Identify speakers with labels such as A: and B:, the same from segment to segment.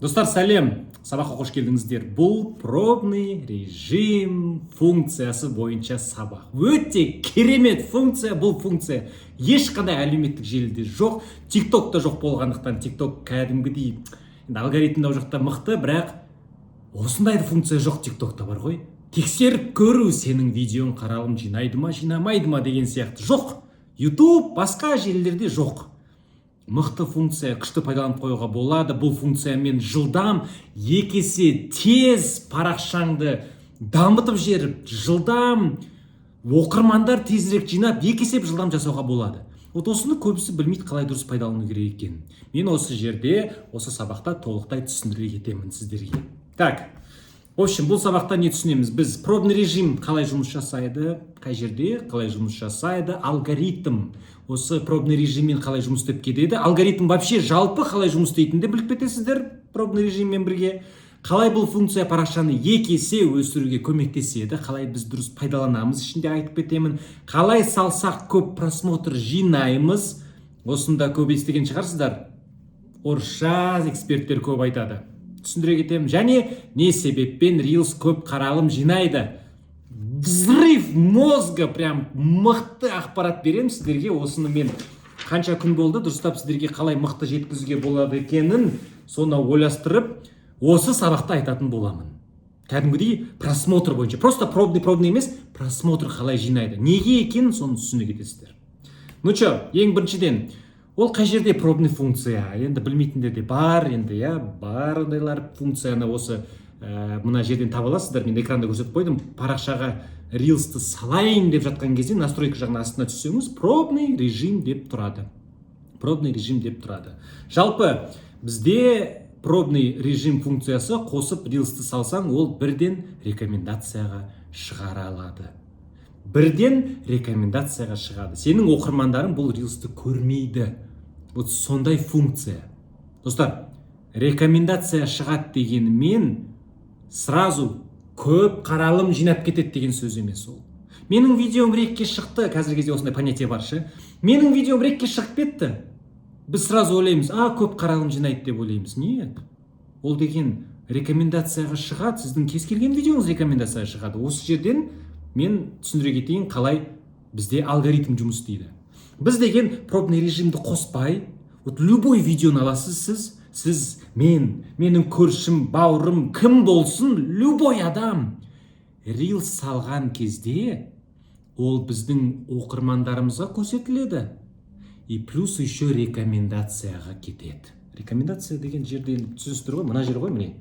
A: Достар, сәлем! Сабаққа қош келдіңіздер. Бұл пробный режим функциясы бойынша сабақ. Өте керемет функция. Бұл функция ешқандай әлеуметтік желіде жоқ, Тиктокта жоқ болғандықтан, Тикток кәдімгідей енді алгоритмде ол жақта мықты, бірақ осындай функция жоқ Тиктокта. Бар ғой, тексеріп көру, сенің видеоң қаралым жинайды ма, жинамайды ма деген сияқты. Жоқ Ютуб, басқа желілерде жоқ. Мықты функция, күшті пайдаланып қоюға болады. Бұл функциямен жылдам, екі есе тез парақшаңды дамытып жіберіп, жылдам оқырмандар тезірек жинап, екі есе жылдам жасауға болады. Вот осыны көбісі білмейді, қалай дұрыс пайдалану керек екенін. Мен осы жерде, осы сабақта толықтай түсіндіре кетемін сіздерге. Так, в общем, бұл сабақта не түсінеміз біз? Пробный режим қалай жұмыс жасайды, қай жерде қалай жұмыс жасайды, алгоритм осы пробный режиммен қалай жұмыс істеп кетеді, алгоритм вообще жалпы қалай жұмыс істейтінін де біліп кетесіздер пробный режиммен бірге. Қалай бұл функция парақшаны екі есе өсіруге көмектеседі, қалай біз дұрыс пайдаланамыз, ішінде айтып кетемін. Қалай салсақ, көп просмотр жинаймыз, осында көп естіген шығарсыздар, орысша эксперттер көп айтады, түсіндіре кетемін. Және не себеппен рилс көп қаралым жинайды. Взрыв мозга, прям мықты ақпарат беремін сіздерге. Осыны мен қанша күн болды дұрыстап сіздерге қалай мықты жеткізуге болады екенін, соны ойластырып, осы сабақта айтатын боламын. Кәдімгідей просмотр бойынша, просто пробный пробный емес, просмотр қалай жинайды, неге екенін, соны түсіне кетесіздер. Ну че, ең біріншіден, ол қай жерде пробный функция? Енді білмейтіндер де бар енді, иә, бар ондайлар. Функцияны осы мына жерден таба аласыздар, мен экранда көрсетіп қойдым. Парақшаға рилсті салайын деп жатқан кезде настройка жағына, астына түссеңіз, пробный режим деп тұрады, пробный режим деп тұрады. Жалпы бізде пробный режим функциясы қосып рилсті салсаң, ол бірден рекомендацияға шығара алады, бірден рекомендацияға шығады. Сенің оқырмандарың бұл рилсті көрмейді. Вот сондай функция, достар. Рекомендация шығады дегенімен, сразу көп қаралым жинап кетеді деген сөз емес ол. Менің видеом рекке шықты, қазіргі кезде осындай понятие бар ше, менің видеом рекке шығып кетті, біз сразу ойлаймыз: а, көп қаралым жинайды деп ойлаймыз. Нет, ол деген рекомендацияға шығады, сіздің кез келген видеоңыз рекомендацияға шығады. Осы жерден мен түсіндіре кетейін, қалай бізде алгоритм жұмыс істейді. Біз деген пробный режимді қоспай, вот любой видеоны аласыз сіз, мен, менің көршім, бауырым, кім болсын, любой адам рилс салған кезде, ол біздің оқырмандарымызға көрсетіледі и плюс еще рекомендацияға кетеді. Рекомендация деген жерде енді түсінесіздер ғой, мына жер ғой, міне,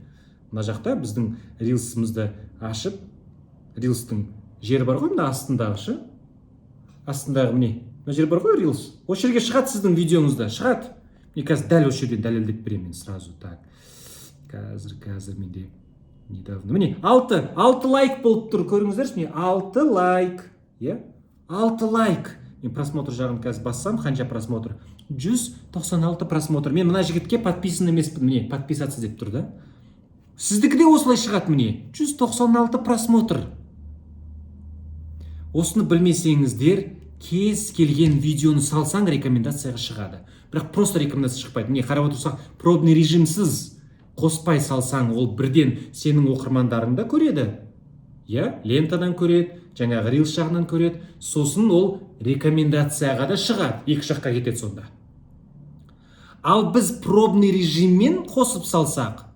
A: мына жақта біздің рилсімізді ашып, рилстің жері бар ғой, мына астындағы ше, астындағы, міне, мына жер бар ғой, рилс, осы жерге шығады, сіздің видеоңызда шығады. Мен қазір дәл осы жерден дәлелдеп беремін мен сразу. Так, қазір менде недавно, міне, алты лайк болып тұр, көріңіздерші, міне, алты лайк, иә, алты лайк. Мен просмотр жағын қазір бассам, қанша просмотр? 196 просмотр. Мен мына жігітке подписан емеспін, міне, подписаться деп тұр да. Сіздікі де осылай шығады, міне, 196 просмотр. Осыны білмесеңіздер, кез келген видеоны салсаң, рекомендацияға шығады, бірақ просто рекомендация шықпайды. Міне, қарап отырсақ, пробный режимсіз қоспай салсаң, ол бірден сенің оқырмандарың да көреді, иә, лентадан көреді, жаңағы рилс жағынан көреді, сосын ол рекомендацияға да шығады, екі жаққа кетеді сонда. Ал біз пробный режиммен қосып салсақ,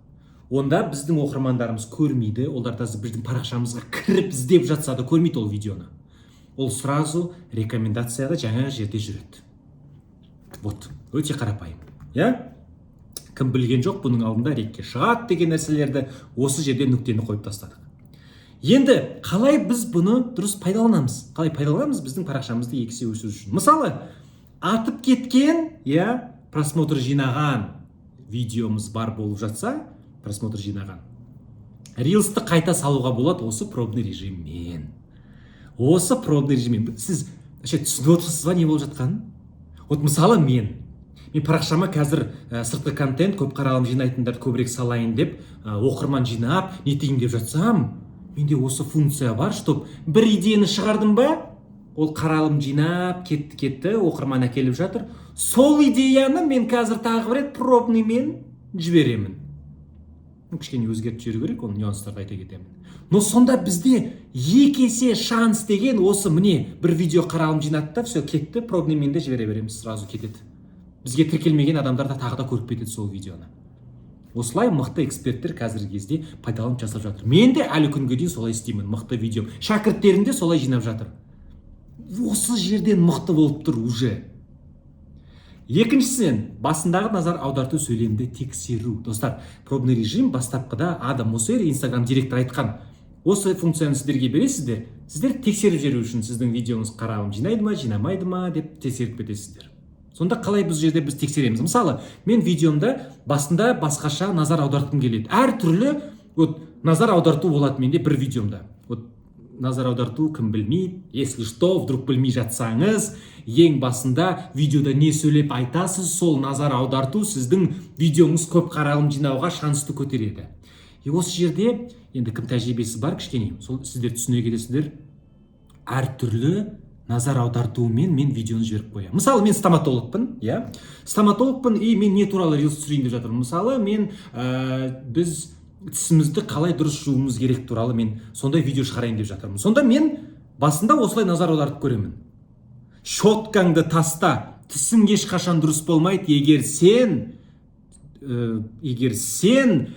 A: онда біздің оқырмандарымыз көрмейді. Олар даже біздің парақшамызға кіріп іздеп жатса да, көрмейді ол видеоны. Ол сразу рекомендацияда жаңа жерде жүреді. Вот өте қарапайым, иә. Кім білген жоқ бұның алдында рекке шығады деген нәрселерді? Осы жерде нүктені қойып тастадық. Енді қалай біз бұны дұрыс пайдаланамыз, қалай пайдаланамыз біздің парақшамызды екі есе өсіру үшін? Мысалы, атып кеткен, иә, просмотр жинаған видеомыз бар болып жатса, просмотр жинаған рилсті қайта салуға болады осы пробный режиммен. Осы пробный режиммен. Сіз вообще түсініп отырсыз ба, не болып жатқанын? Вот мысалы, мен парақшама қазір сыртқы контент, көп қаралым жинайтындарды көбірек салайын деп, оқырман жинап нетейін деп жатсам, менде осы функция бар, чтоб бір идеяны шығардым ба, ол қаралым жинап кетті, кетті, оқырман әкеліп жатыр. Сол идеяны мен қазір тағы бір рет пробныймен жіберемін. Ну, кішкене өзгертіп жіберу керек, оның нюанстарды айта кетемін. Но сонда бізде 2 есе шанс деген осы. Міне, бір видео қаралым жинады да, все, кетті. Пробныймен де жібере береміз, сразу кетеді. Бізге тіркелмеген адамдар да тағы да көріп кетеді сол видеоны. Осылай мықты эксперттер қазіргі кезде пайдаланып жасап жатыр. Мен де әлі күнге дейін солай істеймін. Мықты видео, шәкірттерім де солай жинап жатыр. Осы жерден мықты болып тұр уже. Екіншісінен, басындағы назар аударту сөйлемді тексеру. Достар, пробный режим бастапқыда Адам Мосери, Инстаграм директор, айтқан: осы функцияны сіздерге бересіздер, сіздер тексеріп жіберу үшін, сіздің видеоңыз қаралым жинайды ма, жинамайды ма деп тексеріп кетесіздер. Сонда қалай бұл жерде біз тексереміз? Мысалы, мен видеомда басында басқаша назар аудартқым келеді. Әртүрлі вот назар аударту болады менде бір видеомда. Вот назар аударту кім білмейді? Если что, вдруг білмей жатсаңыз, ең басында видеода не сөйлеп айтасыз, сол назар аударту сіздің видеоңыз көп қаралым жинауға шансты көтереді. И осы жерде енді кім тәжірибесі бар кішкене, сол сіздер түсіне кетесіздер. Әртүрлі назар аудартумен мен видеоны жіберіп қоямын. Мысалы, мен стоматологпын, иә, стоматологпын. И мен не туралы рилс түсірейін деп жатырмын? Мысалы, мен біз тісімізді қалай дұрыс жууымыз керек туралы мен сондай видео шығарайын деп жатырмын. Сонда мен басында осылай назар аудартып көремін: «Щеткаңды таста, тісің ешқашан дұрыс болмайды, егер сен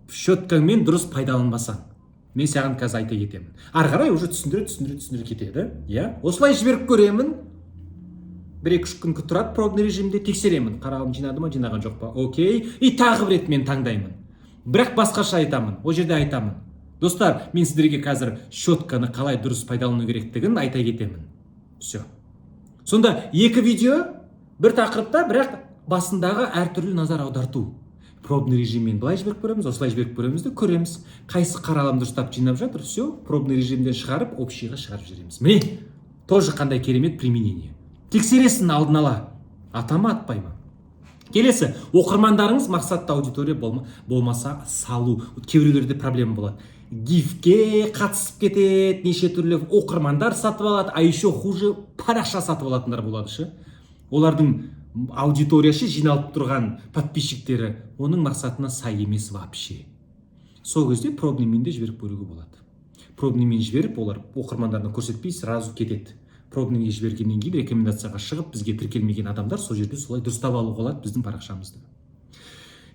A: щеткаңмен дұрыс пайдаланбасаң. Мен саған қазір айта кетемін». Ары қарай уже түсіндіре, түсіндіре, түсіндіре кетеді, иә. Осылай жіберіп көремін. 1-2-3 күн тұрады пробный режимде, тексеремін, қаралым жинады ма, жинаған жоқ па. Окей, и тағы бір рет мен таңдаймын, бірақ басқаша айтамын. Ол жерде айтамын: «Достар, мен сіздерге қазір щетканы қалай дұрыс пайдалану керектігін айта кетемін». Все. Сонда екі видео бір тақырыпта, бірақ басындағы әртүрлі назар аударту. Пробный режиммен былай жіберіп көреміз, осылай жіберіп көреміз де, көреміз, қайсы қаралым дұрыстап жинап жатыр. Все, пробный режимден шығарып, общийға шығарып жібереміз. Міне, тоже қандай керемет применение. Тексересің алдын ала, ата ма, атпай ма. Келесі, оқырмандарыңыз мақсатты аудитория болмаса салу. Кейбіреулерде проблема болады: гивке қатысып кетеді, неше түрлі оқырмандар сатып алады. А еще хуже, парақша сатып алатындар болады ше. Олардың аудиториясы, жиналып тұрған подписчиктері оның мақсатына сай емес вообще. Сол кезде пробныймен де жіберіп көруге болады. Пробныймен жіберіп, олар оқырмандарына көрсетпей, сразу кетеді. Пробныйге жібергеннен кейін рекомендацияға шығып, бізге тіркелмеген адамдар сол жерде солай дұрыстап алуға болады біздің парақшамызды.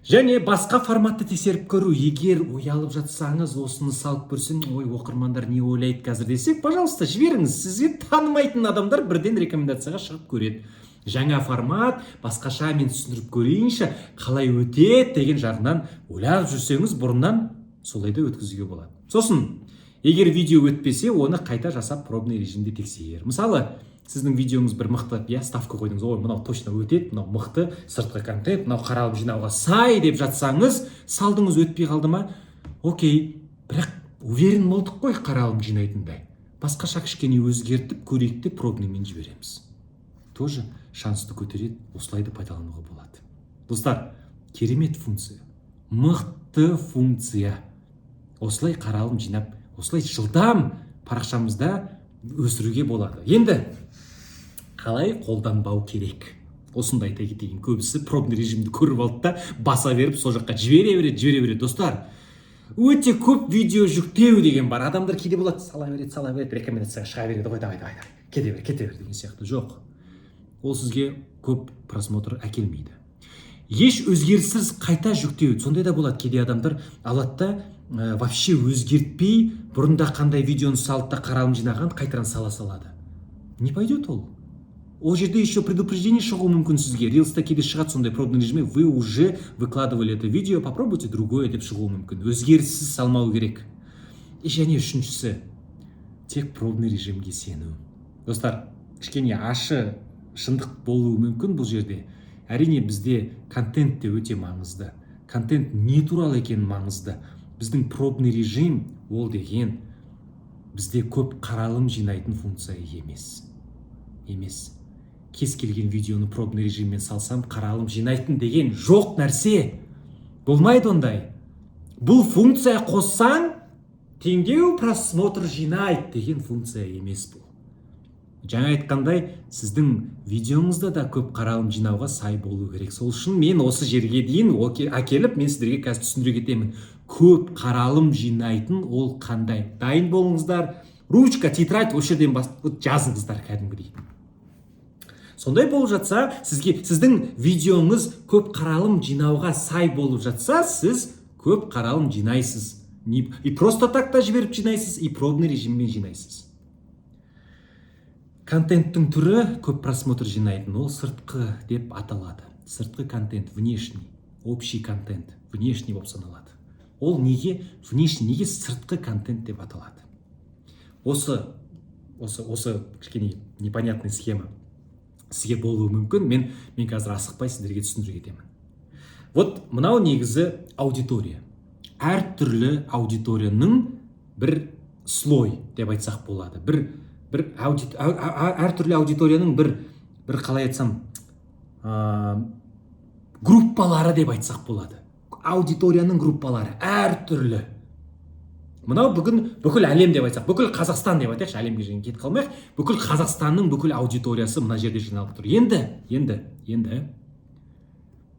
A: Және басқа форматты тексеріп көру. Егер ұялып жатсаңыз, осыны салып көрсең, ой, оқырмандар не ойлайды қазір десек, пожалуйста, жіберіңіз. Сізге танымайтын адамдар бірден рекомендацияға шығып көреді. Жаңа формат, басқаша мен түсіндіріп көрейінші, қалай өтеді деген жағынан ойлап жүрсеңіз бұрыннан, солай да өткізуге болады. Сосын егер видео өтпесе, оны қайта жасап, пробный режимде тексер. Мысалы, сіздің видеоңыз бір мықты, иә, ставка қойдыңыз: ой, мынау точно өтеді, мынау мықты сыртқы контент, мынау қаралым жинауға сай деп жатсаңыз, салдыңыз, өтпей қалды ма? Окей, бірақ уверен болдық қой қаралым жинайтындай. Басқаша кішкене өзгертіп көрейік те, пробныймен жібереміз. Тоже шансты көтереді. Осылай да пайдалануға болады. Достар, керемет функция, мықты функция. Осылай қаралым жинап, осылай жылдам парақшамызда өсіруге болады. Енді қалай қолданбау керек, осыны да айта кетейін. Көбісі пробный режимді көріп алды да, баса беріп, сол жаққа жібере береді, жібере береді. Достар, өте көп видео жүктеу деген бар. Адамдар кейде болады, сала береді, сала береді, рекомендацияға шыға береді ғой, давай, давай, давай, кете бер, кете бер деген сияқты. Жоқ, ол сізге көп просмотр әкелмейді. Еш өзгеріссіз қайта жүктеу, сондай да болады. Кейде адамдар алады да, вообще өзгертпей, бұрында қандай видеоны салды да, қаралым жинаған, қайтадан сала салады. Не пойдет ол. Ол жерде еще предупреждение шығуы мүмкін сізге. Рилста кейде шығады сондай: «Пробный режиме вы уже выкладывали это видео, попробуйте другое» деп шығуы мүмкін. Өзгеріссіз салмау керек. И және үшіншісі, тек пробный режимге сену. Достар, кішкене ащы шындық болуы мүмкін бұл жерде. Әрине, бізде контент те өте маңызды, контент не туралы екені маңызды. Біздің пробный режим ол деген бізде көп қаралым жинайтын функция емес. Кез келген видеоны пробный режиммен салсам, қаралым жинайтын деген жоқ нәрсе болмайды ондай. Бұл функция қоссаң, теңдеу просмотр жинайды деген функция емес бұл. Жаңа айтқандай, сіздің видеоңызда да көп қаралым жинауға сай болу керек. Сол үшін мен осы жерге дейін әкеліп, мен сіздерге қазір түсіндіре кетемін, көп қаралым жинайтын ол қандай. Дайын болыңыздар, ручка, тетрадь, осы жерден бас, вот жазыңыздар кәдімгідей. Сондай болып жатса, сізге, сіздің видеоңыз көп қаралым жинауға сай болып жатса, сіз көп қаралым жинайсыз. И просто так та жіберіп жинайсыз, и пробный режиммен жинайсыз. Контенттің түрі көп просмотр жинайтын, ол сыртқы деп аталады. Сыртқы контент, внешний, общий контент, внешний болып саналады. Ол неге внешний, неге сыртқы контент деп аталады? Осы кішкене непонятный схема сізге болуы мүмкін. Мен қазір асықпай сіздерге түсіндіре кетемін. Вот мынау негізі аудитория, әртүрлі аудиторияның бір слой деп айтсақ болады, бір бір аудит, әртүрлі аудиторияның бір, қалай айтсам, группалары деп айтсақ болады. Аудиторияның группалары әртүрлі. Мынау бүгін бүкіл әлем деп айтсақ, бүкіл Қазақстан деп айтайықшы, әлемге және кетіп қалмайық. Бүкіл Қазақстанның бүкіл аудиториясы мына жерде жиналып тұр. Енді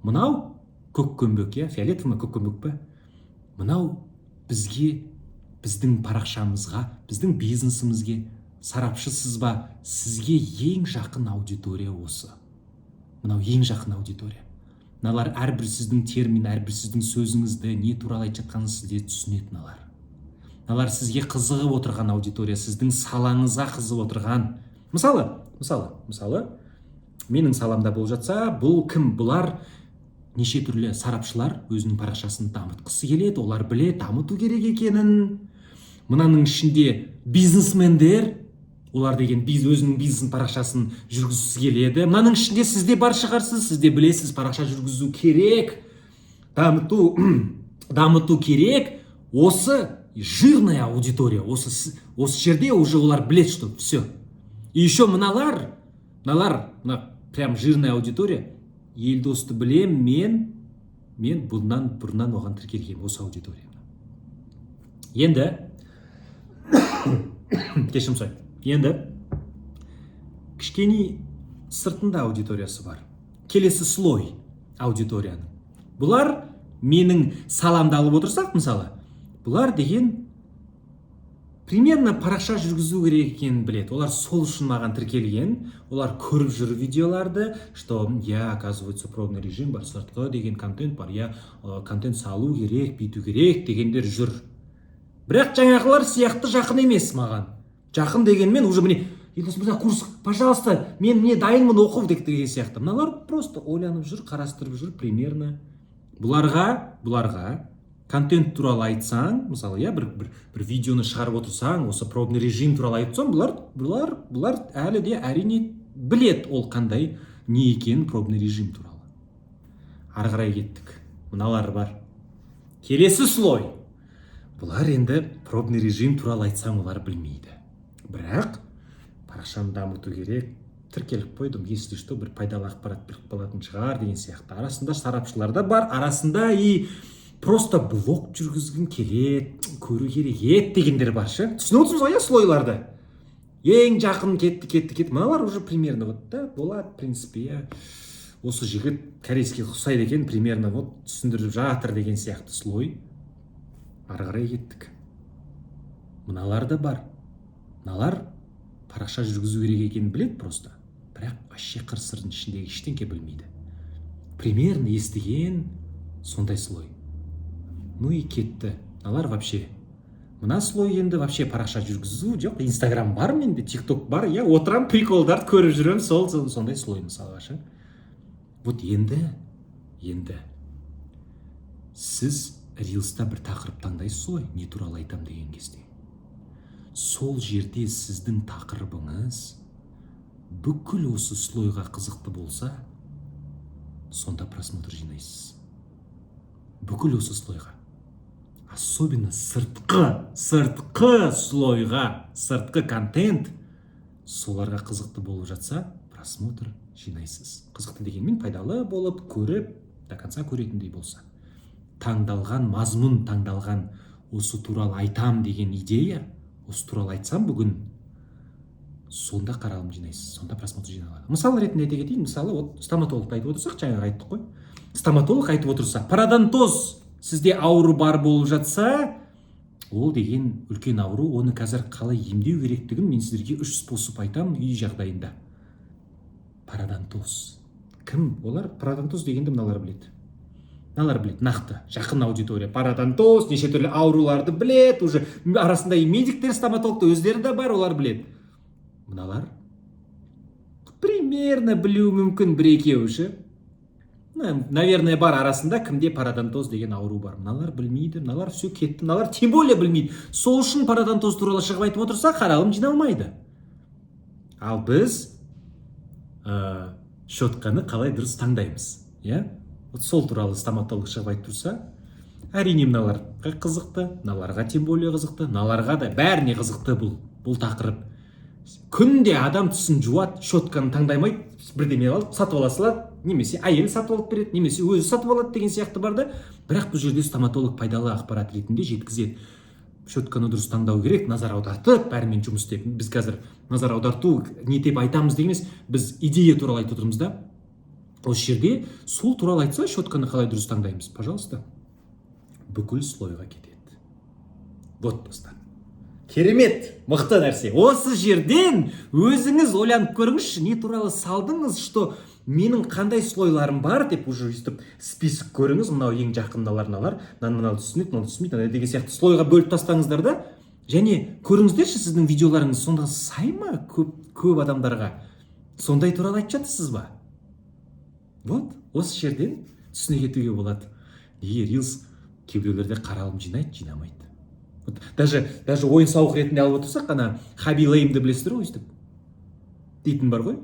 A: мынау көккөмбек, иә, фиолетовый ма, көккөмбек па, мынау бізге, біздің парақшамызға, біздің бизнесімізге, сарапшысыз ба, сізге ең жақын аудитория осы. Мынау ең жақын аудитория. Мыналар әрбір сіздің термин, әрбір сіздің сөзіңізді, не туралы айтып жатқаныңызды сізде түсінеді. Мыналар сізге қызығып отырған аудитория, сіздің салаңызға қызығып отырған. Мысалы, менің саламда болып жатса, бұл кім? Бұлар неше түрлі сарапшылар, өзінің парақшасын дамытқысы келеді, олар біле дамыту керек екенін. Мынаның ішінде бизнесмендер, олар деген өзінің бизнес парақшасын жүргізгісі келеді. Мынаның ішінде сіз де бар шығарсыз, сіз де білесіз, парақша жүргізу керек, дамыту керек. Осы жирная аудитория осы жерде уже олар біледі, что все. И еще мыналар, мына прям жирная аудитория. Елдосты білем мен бұнан бұрыннан оған тіркелгенмін, осы аудитория. Енді, кешірім сұраймын, енді кішкене сыртында аудиториясы бар, келесі слой аудиторияның. Бұлар, менің саламды алып отырсақ, мысалы, бұлар деген примерно парақша жүргізу керек екенін біледі. Олар сол үшін маған тіркелген. Олар көріп жүр видеоларды, что я, оказывается, пробный режим бар, сыртқы деген контент бар, я контент салу керек, бүйту керек дегендер жүр. Бірақ жаңағылар сияқты жақын емес маған. Жақын дегенмен, уже міне, «Елдос мырза, курс, пожалуйста, мен міне дайынмын оқу» деген сияқты. Мыналар просто ойланып жүр, қарастырып жүр примерно. Бұларға контент туралы айтсаң, мысалы, иә, бір видеоны шығарып отырсаң, осы пробный режим туралы айтсаң, бұлар әлі де, әрине, білет ол қандай, не екенін, пробный режим туралы. Ары қарай кеттік. Мыналар бар, келесі слой. Бұлар енді пробный режим туралы айтсаң, олар білмейді, бірақ парақшаны дамыту керек, тіркеліп қойдым, если что, бір пайдалы ақпарат біліп қалатын шығар деген сияқты. Арасында сарапшылар да бар, арасында и просто блог жүргізгім келеді, көру керек еді дегендер бар ше. Түсініп отырсыз ғой, иә, слойларды? Ең жақын кетті, кетті, кетті. Мыналар уже примерно вот да болады, в принципе, иә, осы жігіт корейский ұқсайды екен, примерно вот түсіндіріп жатыр деген сияқты слой. Ары қарай кеттік. Мыналар да бар. Мыналар парақша жүргізу керек екенін біледі просто, бірақ вообще қыр сырдың ішіндегі ештеңке білмейді, примерно естіген, сондай слой. Ну и кетті. Мыналар вообще, мына слой енді вообще парақша жүргізу жоқ, Инстаграм бар менде, Тик Ток бар, иә, отырамын, приколдарды көріп жүремін, сол сондай слой, мысалға ше. Вот енді сіз рилста бір тақырып таңдайсыз ғой, не туралы айтам деген кезде. Сол жерде сіздің тақырыбыңыз бүкіл осы слойға қызықты болса, сонда просмотр жинайсыз. Бүкіл осы слойға, особенно сыртқы слойға, сыртқы контент соларға қызықты болып жатса, просмотр жинайсыз. Қызықты дегенмен, пайдалы болып, көріп, до конца көретіндей болса, таңдалған мазмұн, таңдалған осы туралы айтам деген идея, осы туралы айтсам бүгін, Сонда қаралым жинайсыз, сонда просмотр жиналады. Мысал ретінде айта кетейін. Мысалы, вот стоматологты айтып отырсақ, жаңа айттық қой, стоматолог айтып отырса, пародонтоз, сізде ауру бар болып жатса, ол деген үлкен ауру. Оны қазір қалай емдеу керектігін мен сіздерге үш способ айтамын үй жағдайында. Пародонтоз кім олар? Пародонтоз дегенді мыналар біледі, мыналар біледі, нақты жақын аудитория. Пародонтоз, неше түрлі ауруларды біледі уже, арасында и медиктер, стоматологтар өздері де бар, олар біледі. Мыналар примерно білуі мүмкін, бір екеуі ше. Наверное, бар арасында, кімде пародонтоз деген ауру бар. Мыналар білмейді, мыналар все кетті, мыналар тем более білмейді. Сол үшін пародонтоз туралы шығып айтып отырса, қаралым жиналмайды. Ал біз щетканы қалай дұрыс таңдаймыз, иә, вот сол туралы стоматолог шығып айтып тұрса, әрине, мыналарға қызықты, мыналарға тем более қызықты, мыналарға да, бәріне қызықты бұл тақырып. Күнде адам тісін жуады, щетканы таңдаймайды, бірдеме алып сатып ала салады, немесе әйел сатып алып береді, немесе өзі сатып алады деген сияқты бар да. Бірақ бұл жерде стоматолог пайдалы ақпарат ретінде жеткізеді: щетканы дұрыс таңдау керек, назар аудартып, бәрімен жұмыс істеп. Біз қазір назар аударту не деп айтамыз деген емес, біз идея туралы айтып отырмыз да. Осы жерде сол туралы айтса, щетканы қалай дұрыс таңдаймыз, пожалуйста, бүкіл слойға кетеді. Вот, достар, керемет, мықты нәрсе. Осы жерден өзіңіз ойланып көріңізші, не туралы салдыңыз, что менің қандай слойларым бар деп, уже өйстіп список көріңіз. Мынау ең жақын, мыналар, мыналар, мынаны мынау түсінеді, мынау түсінбейді, мынау деген сияқты слойға бөліп тастаңыздар да. Және көріңіздерші, сіздің видеоларыңыз сонда сай ма көп көп адамдарға, сондай туралы айтып жатырсыз ба? Вот осы жерден түсіне кетуге болады, неге рилс кейбіреулерде қаралым жинайды, жинамайды. Вот даже ойын сауық ретінде алып отырсақ, ана Хаби Леймді білесіздер ғой, өйстіп дейтін бар ғой.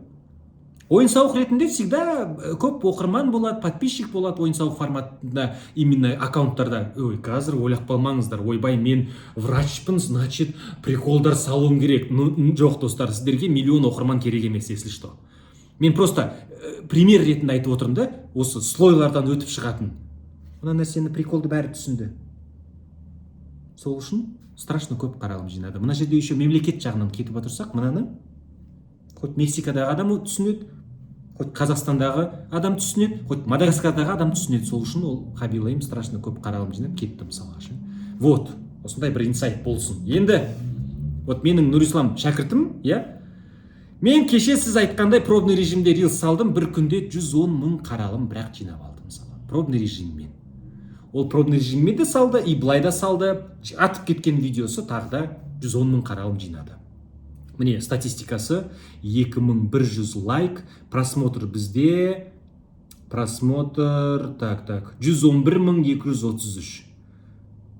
A: Ойын сауық ретінде всегда көп оқырман болады, подписчик болады ойын сауық форматында, именно аккаунттарда. Ой, қазір ойлап қалмаңыздар: «Ойбай, мен врачпын, значит, приколдар салуым керек». Ну, жоқ, достар, сіздерге миллион оқырман керек емес, если что. Мен просто пример ретінде айтып отырмын да. Осы слойлардан өтіп шығатын мына нәрсені, приколды бәрі түсінді, сол үшін страшно көп қаралым жинады. Мына жерде еще мемлекет жағынан кетіп отырсақ, мынаны хоть Мексикадағы адам түсінеді, хоть Қазақстандағы адам түсінеді, хоть Мадагаскардағы адам түсінеді. Сол үшін ол Хаби Лейм страшно көп қаралым жинап кетті, мысалға ше. Вот осындай бір инсайт болсын. Енді вот менің Нұрислам шәкіртім, иә, мен кеше сіз айтқандай пробный режимде рилс салдым, бір күнде 110 мың қаралым бірақ жинап алды. Мысалы, пробный режиммен, ол пробный режиммен де салды и былай да салды, атып кеткен видеосы тағы да 110 мың қаралым жинады. Міне, статистикасы: 2100 лайк, просмотр бізде, просмотр, так, 111 233.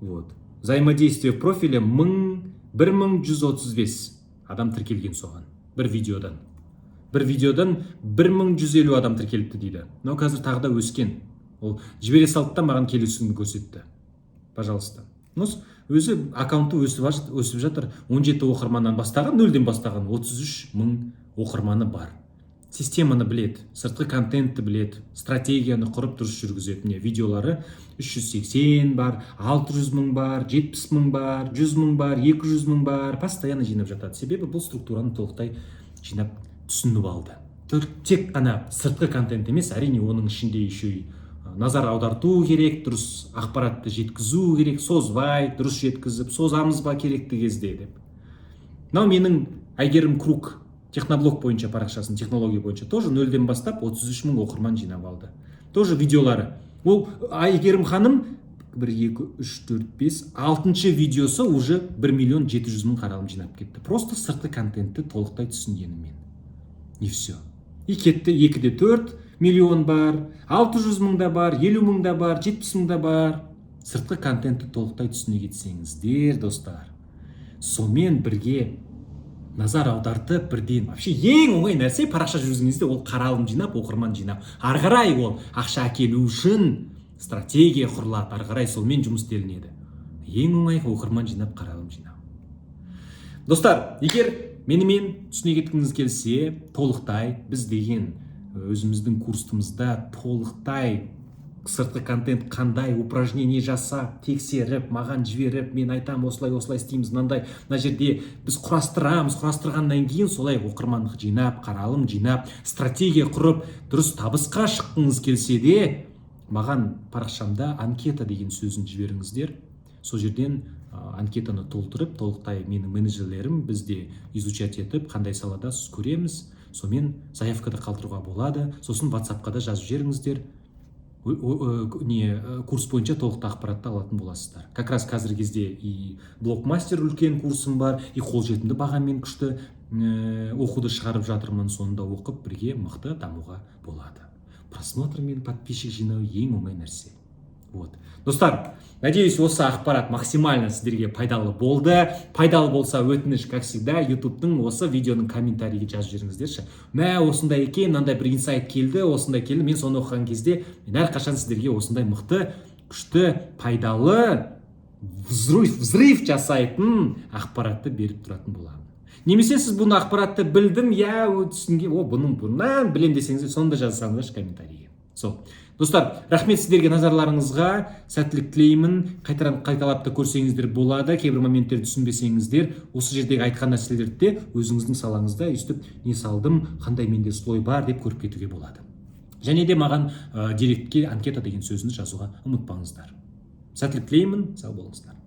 A: Вот взаимодействие в профиле мың 1135 адам тіркелген соған. Бір видеодан 1150 адам тіркеліпті дейді. Мынау қазір тағы да өскен. Ол жібере салды да, маған келесі күні көрсетті, пожалуйста. Ну, өзі аккаунты өсіп жатыр. 17 оқырманнан бастаған, нөлден бастаған, 33 мың оқырманы бар. Системаны біледі, сыртқы контентті біледі, стратегияны құрып, дұрыс жүргізеді. Міне, видеолары 380 бар, 600 мың бар, 70 мың бар, 100 мың бар, 200 мың бар, постоянно жинап жатады. Себебі бұл структураны толықтай жинап, түсініп алды. Тек қана сыртқы контент емес, әрине, оның ішінде еще и назар аударту керек, дұрыс ақпаратты жеткізу керек, созбай, дұрыс жеткізіп, созамыз ба керекті кезде деп. Мынау менің Әйгерім Круг, техноблог бойынша парақшасын, технология бойынша, тоже нөлден бастап 33 мың оқырман жинап алды. Тоже видеолары, ол Әйгерім ханым бір, екі, үш, төрт, бес, алтыншы видеосы уже 1 миллион 700 мың қаралым жинап кетті. Просто сыртқы контентті толықтай түсінгенімен, и все, и кетті. 2,4 миллион бар, 600 мың да бар, 50 мың да бар, 70 мың да бар. Сыртқы контентті толықтай түсіне кетсеңіздер, достар, сонымен бірге назар аудартып, бірден вообще ең оңай нәрсе парақша жүргізген кезде ол қаралым жинап, оқырман жинап, ары қарай ол ақша әкелу үшін стратегия құрылады, ары қарай сонымен жұмыс істелінеді. Ең оңай оқырман жинап, қаралым жинау. Достар, егер менімен түсіне кеткіңіз келсе толықтай, біз деген өзіміздің курсымызда толықтай Сыртқы контент қандай, упражнение жасап, тексеріп, маған жіберіп, мен айтамын: осылай, осылай істейміз, мынандай, мына жерде біз құрастырамыз. Құрастырғаннан кейін солай оқырман жинап, қаралым жинап, стратегия құрып, дұрыс табысқа шыққыңыз келсе де, маған парақшамда «анкета» деген сөзін жіберіңіздер. Сол жерден анкетаны толтырып, толықтай менің менеджерлерім бізде изучать етіп, қандай салада сіз, көреміз. Сонымен заявка да қалдыруға болады. Сосын Ватсапқа да жазып жіберіңіздер. Не, курс бойынша толықты ақпаратты алатын боласыздар. Как раз қазіргі кезде и блогмастер үлкен курсым бар, и қолжетімді бағамен күшті оқуды шығарып жатырмын. Соны да оқып, бірге мықты дамуға болады. Просмотр мен подписчик жинау ең оңай нәрсе. Вот, достар, надеюсь, осы ақпарат максимально сіздерге пайдалы болды. Пайдалы болса, өтініш, как всегда, Ютубтың осы видеоның комментарийге жазып жіберіңіздерші: «Мә, осындай екен, мынандай бір инсайт келді, осындай келді». Мен соны оқыған кезде, мен әрқашан сіздерге осындай мықты, күшті, пайдалы, взрыв жасайтын ақпаратты беріп тұратын боламын. Немесе сіз бұны, ақпаратты білдім, иә, түсінген, о, бұның бұрыннан білемін десеңіз, соны да жазсаңыздаршы комментарийге. Сол, достар, рахмет сіздерге назарларыңызға, сәттілік тілеймін. Қайтадан қайталап та көрсеңіздер болады. Кейбір моменттерді түсінбесеңіздер, осы жердегі айтқан нәрселерді де өзіңіздің салаңызда өйстіп, не салдым, қандай менде слой бар деп көріп кетуге болады. Және де маған директке «анкета» деген сөзін жазуға ұмытпаңыздар. Сәттілік тілеймін, сау болыңыздар.